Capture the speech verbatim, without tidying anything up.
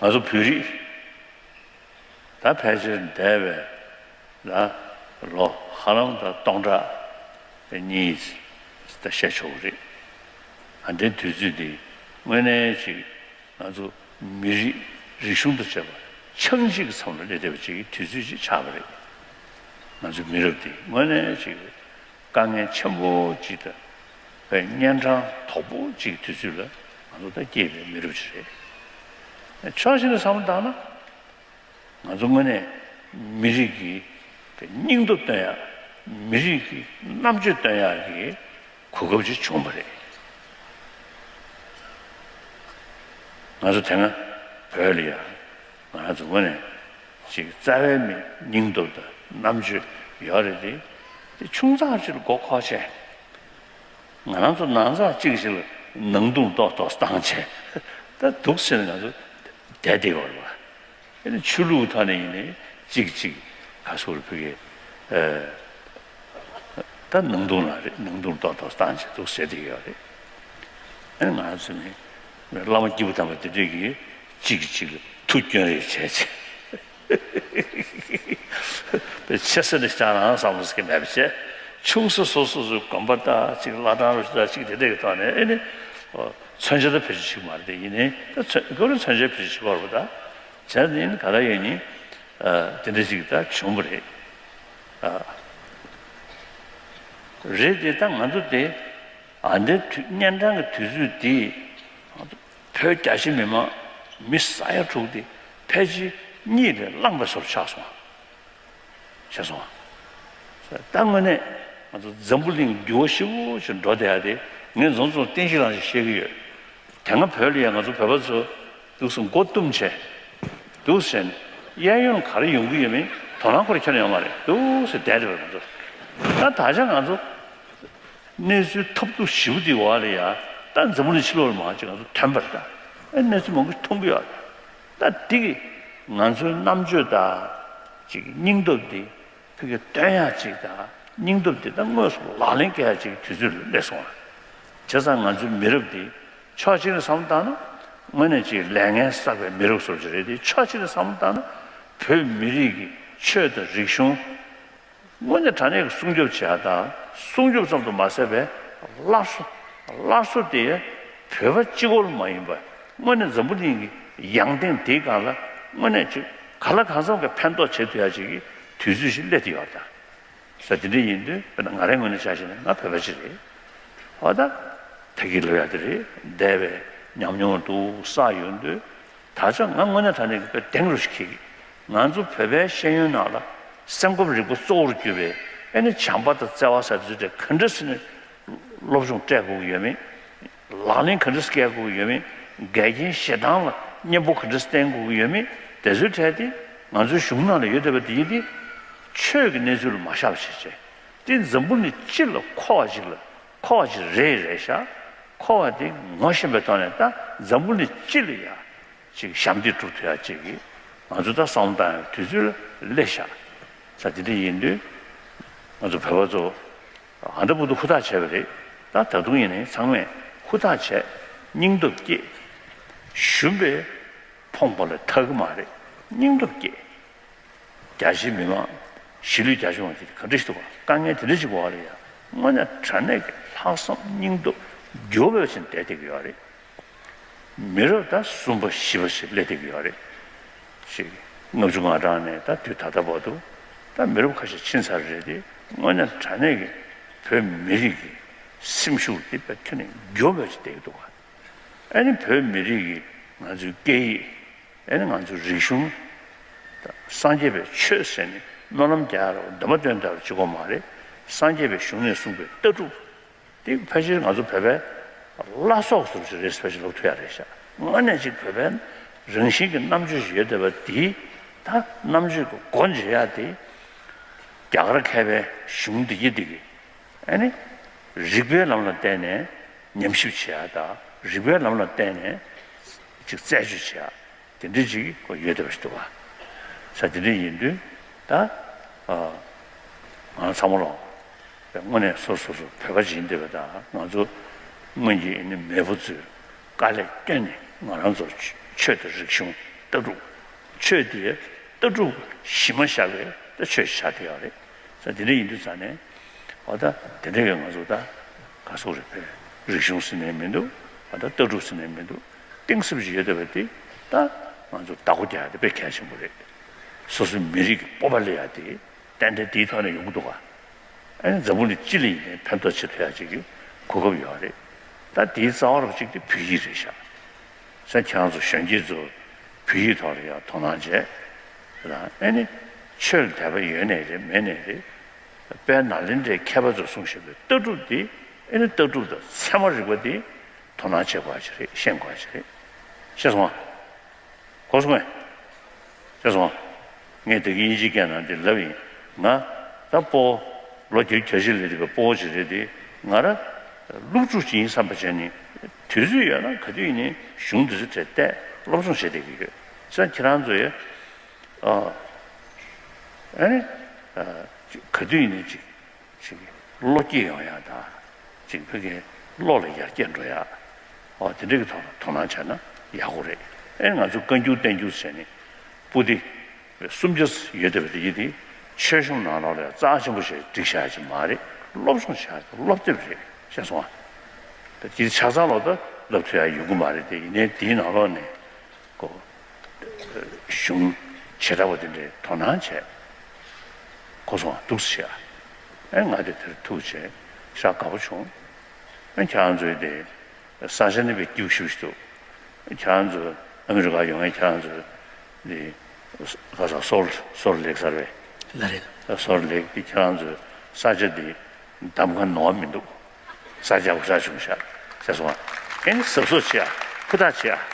ང་ཚོ་བོད་རིགས་ད་ཕལ་ཆེར་འདས་པའི་ལ་ལོ་ཧ་ལམ་ད་སྟོང་ཕྲག་གཉིས་ད་བཤད་ཆོག་གི་རེད། ཨ་འདྲའི་དུས་ཚོད་འདི་དངོས་གནས་ཅིག་ང་ཚོ་མི་རིགས་རིག་གཞུང་དང་བཅས་པ་ཆགས་འཇིག་གི་མཚམས་ལ་སླེབས་བསྡད་པ་ཅིག་གི་དུས་ཚོད་ཅིག་ཆགས་པ་རེད། ང་ཚོའི་མི་རབས་འདི་དངོས་གནས་ཅིག་དཀའ་ངལ་ཆེན་པོ་ཅིག་དང་གཉན་འཕྲང་དོག་པོ་ཅིག་གི་དུས་ཚོད་ལ་ང་ཚོ་ད་སྐྱེས་པའི་མི་རབས་ཅིག་རེད། ཕྱོགས་གཅིག་ནས་བསམ་བློ་བཏང་ན། ང་ཚོ་དངོས་གནས་མི་རིགས་ཀྱི་སྙིང་སྟོབས་སྟོན་ཡག་མི་རིགས་ཀྱི་རྣམ་དཔྱོད་སྟོན་ཡག་གི་གོ་སྐབས་ཅིག་བྱུང་བ་རེད། ང་ཚོ་དེ་སྔ་བོད་ལ་ཡང་ང་རང་ཚོ་དངོས་གནས་ཅིག་རྩ་བའི་མི་སྙིང་སྟོབས་དང་རྣམ་དཔྱོད་ཡོད་རེད་དེ། དེ་ཆུང་ཙག་ཅིག་ལ་མགོ་འཁོར་བྱས། ང་རང་ཚོ་ནང་ཚགས་གཅིག་ཞིག་ལ་ནང་དུང་ཏོག་ཏོག་བཏང་བྱས། ད་འདུག་ཟེར་ནས་ང་ཚོ་བསྡད་བསྡད་ཡོད་རེད་བ། ཨ་ནི་ཆོས་ལུགས་ཐོག་ནས་ཡིན་ནའི་གཅིག་གཅིག་ག་སོར་ཕུ་གེ་ད་ནང་དུང་ལ་རེད། ནང་དུང་ཏོག་ཏོག་བཏང་བྱས་འདུག་ཟེར་བསྡད་ཡོད་རེད། ཨ་ནི་ང་ཚོ་ནི་བླ་མ་སྐྱེས་བུ་དམ་པ་དེ་འདྲས་ཀྱིས་གཅིག་གཅིག་ལ་ཐུགས་སྐྱོན་རེ་བྱས་བྱས། པའི་ཆེ་ས་ནས་ལྕགས་རང་བསམ་བློ་ཟེར་གྱི་མེད་པ་བྱས། ཆུང་ས་སོ་སོ་སོའི་དགོན་པ་དང་གཅིག་བླ་བྲང་རུ་ཆུ་དང་གཅིག་དེ་འདྲ་གི་ཐོག་ནས་ཨེ་ནི་མཚོན་ཆ་དང་བེད་སྤྱོད་བྱེད་ཀྱི་མ་རེད་དེ། ཡིན་ནའི་ད་མཚོན་ག་རེ་མཚོན་ཆ་བེད་སྤྱོད་བྱེད་ཀྱི་ཡོད་རེད་པ། ད་བྱས་ནས་ཡིན་ག་ལ་ཡོད་ནི་དེ་འདྲ་ཅིག་ད་བྱུང་བ་རེད། རེད་དེ་ད་ང་ཚོ་དེ་ཨ་འདྲའི་དུས་གཉན་འཕྲང་གི་དུས་ཚོད་དེ། བོད་རྒྱ་ཆེ་མི་མང་མི་ས་ཡ་དྲུག་དེ་ཕལ་ཆེར་གཉིད་ལས་བླངས་པའི་བཟོ་ཆགས་སོང་། ཤེས་སོང་། ད་དངོས་གནས་ང་ཚོ་འཛམ་བུ་གླིང་འགྱུར་བ་ཞེ་པོ་ཞིག་འགྲོ་བསྡད་ཡ་དེ་ངས་འཛོམས་འཛོམས་བསྟན་བཤིག་རང་ཞིག་བཤད་ཀྱི་ཡོད། དེ་སྔ་བོད་ལ་ཡ་ང་ཚོ་བོད་པ་ཚོ་འདུག་སེ་མགོ་བཏུམས་བྱས། འདུག་སེ་ནས་གཡས་གཡོན་ག་རེ་ཡོང་གི་ཡོད་མེད་དོ་སྣང་ཁོ་ར་ཁྱོན་ནས་ཡོད་མ་རེད། འདུག་སེ་བསྡད་བསྡད་པ་ང་ཚོ། ད་ད་ཆ་ང་ཚོ། གནས་ཚུལ་ཐབས་སྡུག་ཞེ་པོ་འདི་འོག་ལ་ཡ་ད་འཛམ་བུ་གླིང་ཕྱི་ལོགས་ལ་མང་ཆེ་ང་ཚོ་ཐོན་པ་རེད། ད་ཨེ་གནས་ཚུལ་མང་པོ་ཞིག་མཐོང་གི་ཡོད་རེད། ད་འདི་གི་ང་ཚོའི་རྣམ་དཔྱོད་དང་ཅིག་སྙིང་སྟོབས་འདི་ཕ་གིར་སྟོན་ཡག་ཅིག་དང་སྙིང་སྟོབས་འདི་ད་དངོས་སུ་ལག་ལེན་བཀལ་ཡག་ཅིག་གི་དུས་ཚོད་ལ་སླེབས་སོང་བ། བྱས་ཙང་ང་ཚོའི་མི་རབས་འདི་ཕྱོགས་གཅིག་ནས་བསམ་བློ་བཏང་ན་དངོས་གནས་ཅིག་ལས་ངན་བསགས་པའི་མི་རབས་བཟོ་ཅིག་རེད་དེ། ཕྱོགས་གཅིག་ནས་བསམ་བློ་བཏང་ན་བོད་མི་རིགས་ཀྱི་ཆོས་དང་རིག་གཞུང་དངོས་གནས་དྲང་གནས་ཀྱི་སྲུང་སྐྱོབ་བྱེད་ཡ་དང་། སྲུང་སྐྱོབ་ཙམ་དུ་མ་ཟད་པའི་སླར་གསོ། སླར་གསོ་དེ་བོད་པ་གཅིག་པོ་ལ་མ་ཡིན་པར་དངོས་གནས་འཛམ་བུ་གླིང་གི་ཡང་སྟེང་དེའི་སྒང་ལ་དངོས་གནས་ཅིག་གང་ལ་གང་འཚམ་གྱི་ཕན་ཐོགས་བྱེད་ཐུབ་ཡ་ཅིག་གི་དུས་ཚོད་ཞིག་སླེབས་བསྡད་ཡོད་རེད་ད། ས་དེ་འདྲ་ཡིན་དུས་དཔེར་ན་ང་རའི་ངོས་ནས་ཆ་བཞག་ན་ང་བོད་པ་ཅིག་རེད། འོ་ད་ད་གི་ལབ་ཡ་དེ་རེད། འདས་པའི་ཉམས་མྱོང་འདུག་བསགས་ཡོང་དུས། ད་ཆ་ང་དངོས་གནས་དྲང་གནས་ཀྱི་དཔེ་གདེང་རུ་ཞིག་འཁེལ་གི། ང་ཚོ་བོད་པའི་ཤེས་ཡོན་ནང་ལ་སེམས་ཁམས་རིག་པ་གཙོ་བོར་གྱུར་པའི་ཨེ་ནི་བྱམས་པ་དང་བརྩེ་བ་ཟེར་དུས་དེ་ག་འདྲ་ཟེར་ནས་སློབ་སྦྱོང་སྤྲད་དགོས་ཀྱི་ཡོད་མེད། ལག་ལེན་ག་འདྲ་སྐྱེལ་དགོས་ཀྱི་ཡོད་མེད། འགལ་རྐྱེན་ཞེ་སྡང་ལ་གཉེན་པོ་ག་འདྲ་བསྟེན་དགོས་ཀྱི་ཡོད་མེད། དེ་ཚོའི་གྲས་དེ་ང་ཚོའི་གཞུང་ནང་ལ་ཡོད་བསྡད་པ་དེ་ཡིན་ཏེ། ཆོས་ཀྱི་གནས་ཚུལ་ལ་མ་བཞག་པ་བྱས་བྱས། དེ་འཛམ་བུ་གླིང་སྤྱི་ལ་མཁོ་བ་ཞིག་ལ་མཁོ་བ་ཞིག་རེད་རེད་ཤག་མཁོ་བ་དེ་ངོ་ཤེས་པའི་ཐོག་ནས་ད་འཛམ་བུ་གླིང་སྤྱི་ལ་ཡ་ཅིག་ཞབས་འདེགས་སྒྲུབ་ཐུབ་ཡ་ཅིག་གི་ང་ཚོ་ད་བསམ་བློ་བཏང་ཡ་དུས་ཚོད་ལ་སླེབས་ཤག་ས་དེ་འདྲ་ཡིན་དུས་ང་ཚོ་བོད་པ་ཚོ་ཨ་འདྲ་བོ་འདུག་ཧུར་ཐག་བྱས་པ་རེད། ད་ད་དུང་ཡིན་ནའི་ཚང་མས་ཧུར་ཐག་བྱས། སྙིང་སྟོབས་བསྐྱེད། ཞུམ་པས་ཕོངས་པ་ལ་ཐར་གི་མ་རེད། སྙིང་སྟོབས་བསྐྱེད། རྒྱ་ཆེའི་མི་མང་གཞིས་ལུས་རྒྱ་ཆེ་བ་ཅིག་ག་འདྲ་ཞིག་འདུག་ག་དཀའ་ངལ་དེ་འདྲ་ཞིག་འོག་ལ་ཡ་དངོས་གནས་དྲང་གནས་ཀྱི་ལྷག་བསམ་སྙིང་སྟོབས་འགྱུར་བ་ཅན་བསྡད་བསྡད་ཀྱི་ཡོད་རེད། མི་རབས་ད་གསུམ་པ་བཞི་པ་ཞིག་སླེབས་བསྡད་ཀྱི་ཡོད་རེད། ཞིག་ལྔ་བཅུ་ང་གྲངས་ནས་ད་དུས་ད་ལྟ་བར་དུ་ད་མི་རབས་ཁ་ཤས་ཕྱིན་ཚར་རེད་དེ། དངོས་གནས་དྲང་གནས་ཀྱི་བོད་མི་རིགས་ཀྱི་སེམས་ཤུགས་དེ་དཔེ་ཁྱོན་ནས་འགྱུར་བ་ཅིག་བསྡད་ཀྱི་འདུག་ག་ཨ་ནི་བོད་མི་རིགས་ཀྱི་ང་ཚོའི་སྐད་ཡིག་ཨ་ནི་ང་ཚོའི་རིག་གཞུང་། ད་སངས་རྒྱས་པའི་ཆོས་ཟེར་ནས་སྨོན་ལམ་རྒྱག་ཡ་རེད། འདོན་པ་འདོན་ཡ་རེད། གཅིག་པོ་མ་རེད། སངས་རྒྱས་པའི་གཞུང་ནས་གསུངས་པའི་ལྟ་གྲུབ་དེ་ཕལ་ཆེར་ང་ཚོ་བོད་པའི་བླ་སྲོག་ཟེར་བ་ཞིག་རེད། ཕལ་ཆེར་ལབ་ཐུབ་ཡ་རེད་ཤག་དངོས་གནས་ཅིག་བོད་པའི་རང་བཞིན་གྱི་རྣམ་དཔྱོད་ཞིག་ཡོད་བསྡད་པ་དེ། ད་རྣམ་དཔྱོད་ཀྱི་སྒོ་འབྱེད་ཡ་དེ་རྒྱ་གར་མཁས་པའི་གཞུང་འདི་གི་འདི་གི་ཨ་ནི་རིག་པའི་ལམ་ལ་བརྟེན་ནས་ཉམས་ཞིབ་བྱེད་ཡ་དང་། རིག་པའི་ལམ་ལ་བརྟེན་ནས་ཅིག་རྩད་གཅོད་བྱེད་ཡ། དེ་འདྲ་ཅིག་ཡོད་བསྡད་པ་ཞིག་འདུག་ག་ས་དེ་འདྲ་ཡིན་དུས་ད་ཨ་ང་ཚང་མ་ལོ་དངོས་གནས་སོ་སོ་སོ་བོད་པ་ཅིག་ཡིན་བསྡད་པ་དང་། ང་ཚོ་སྔོན་གྱི་ཨ་ནི་མེས་པོ་ཚོས་དཀའ་ལས་བསྐྱོན་ནས་ང་རང་ཚོ་ཆོས་དང་རིག་གཞུང་ ལྟ་གྲུབ། ཆོས་དེ་ལྟ་གྲུབ་གཞི་མ་བཞག་པའི་ད་ཆོས་ཤིག་ཆགས་བསྡད་ཡོད་རེད། ས་དེ་འདྲ་ཡིན་དུས་ཙང་ནས་འོ་ད་དེ་འདྲ་གི་ང་ཚོ་ད་ག་སོག་རེད་པས་རིག་གཞུང་ཟེར་ནས་མི་འདུག་འོ་ད་ལྟ་གྲུབ་ཟེར་ནས་མི་འདུག་གཏིང་ཟབ་ཅིག་ཡོད་བསྡད་པ་དེ་ད་ང་ཚོ་བདག་པོ་རྒྱག་ཡ་དེ་དཔེ་གལ་ཆེན་པོ་རེད། སོ་སོའི་མི་རིགས་ཀྱི་སྤོབས་པ་སླེབས་ཡ་དེ། ཏན་ཏན་དེའི་ཐོག་ནས་ཡོང་གི་འདུག་ག་ཨ་ནི་འཛམ་བུ་གླིང་སྤྱི་ལ་ཡིན་ནའི་ཕན་ཐོགས་བྱེད་ཐུབ་ཡག་ཅིག་གི་གོ་སྐབས་ཡོད་རེད། ད་དེའི་རྩ་བ་རུ་གཅིག་དེ་བོད་ཡིག་རེད་ཤག་ས་ཁྱེད་རང་ཚོ་གཞོན་སྐྱེས་ཚོ་བོད་ཡིག་ཐོག་ལ་ཡང་དོ་སྣང་བྱས། ད་ཨ་ནི་ཆོས་ལ་དད་པ་ཡོད་ནའི་རེད་མེད་ནའི་རེད། དཔལ་ནཱ་ལེནྡྲའི་མཁས་པ་ཚོས་གསུངས་བཞིན་པའི་ལྟ་གྲུབ་དེ་ཨ་ནི་ལྟ་གྲུབ་དང་ཚད་མ་རིག་པ་དེ་དོ་སྣང་བྱེད་དགོས་ཡག་ཅིག་རེད། ཤེས་དགོས་ཡག་ཅིག་རེད། ཤེས་སོང་ང་། གོ་སོང་ངས། ཤེས་སོང་། ངས་དེ་གི་དབྱིན་ཇིའི་སྐད་ནང་འདི་ལབ་ཡིན། ང་ད་སྤོ་བོ། ལོ་བརྒྱད་ཅུ་གྱ་བཞི་ལ་སླེབས་པའི་སྤོ་བོ་ཅིག་རེད་དེ། ང་ར་སློབ་ཕྲུག་ཅིག་ཡིན་བསམ་པ་བྱས་ནས་དུས་ཚོད་ཡོད་ན་ག་དུས་ཡིན་ནའི་གཞུང་འདི་ཚོ་དེ་བལྟས་སློབ་སྦྱོང་བྱེད་བསྡད་ཀྱི་ཡོད། བྱས་ཙང་ཁྱེད་རང་ཚོ་ཡ། ཨ་ཨ་ནི་ཨ་ག་དུས་ཡིན་ནའི་ཅིག་ཅིག་བློ་སྐྱེད་ཡོང་ཡག་དང་། ཅིག་བོད་ཀྱི་བློ་ལ་ཡར་སྐྱེད་འགྲོ་ཡག་འོ་དེ་འདྲ་གི་ཐོག་ལ་དོ་སྣང་བྱས་ན་ཡག་པོ་རེད། ཨེ་ང་ཚོ་བཀའ་འགྱུར་བསྟན་འགྱུར་ཟེར་ནས་པོ་ཏི་སུམ་བརྒྱ་ཡོད་བསྡད་པ་དེ་ཡིན་དེ། ཆོས་གཞུང་ནང་ལོགས་ལ་རྩ་ཆེན་པོ་ཞིག་བསྒྲིགས་བཞག་ཡག་ཅིག་མ་རེད། སློབ་སྦྱོང་བྱེད་ཡག་སློབ་དེབ་རེད། ཤེས་སོང་ང་། ད་དེ་ཆ་ཚང་ལོག་ད་ལབ་ཐུབ་ཡག་ཡོང་གི་མ་རེད་དེ། ཡིན་ནའི་དེའི་ནང་ལོགས་ནས། ཀོ། གཞུང་བྱེ་བྲག་པ་དེ་འདྲའི་དོ་སྣང་བྱས། གོ་སོང་ང་། འདུག་སེ་བྱས། ཨེ་ང་དེ་དེར་ཐུག་བྱས་ཤག་དགའ་པོ་བྱུང་། ཨེ་ཁྱེད་རང་ཚོའི་དེ་ས་ཆ་ནི་དཔེ་སྐྱིད་པོ་ཞེ་པོ་ཞིག་འདུག་ཁྱེད་རང་ཚོ་ཨ་མི་རི་ཀ་ཡོང་མཁན་ཁྱེད་རང་ཚོ་དེ་ག་ས་སོལ་སོལ་ལེག་ཟེར་བས། ལ་རེད། སོལ་ལེག་དེ་ཁྱེད་རང་ཚོའི་ས་ཆ་དེ་གདམ་ག་ནོར་བ་མི་འདུག་ས་ཆ་བ་ས་བྱུང་ཤག་ཟེར་སོང་ང་། ཨེ་ནི་གཟབ་གཟབ་བྱེད་ཨ། ཧུར་ཐག་བྱེད་ཨ།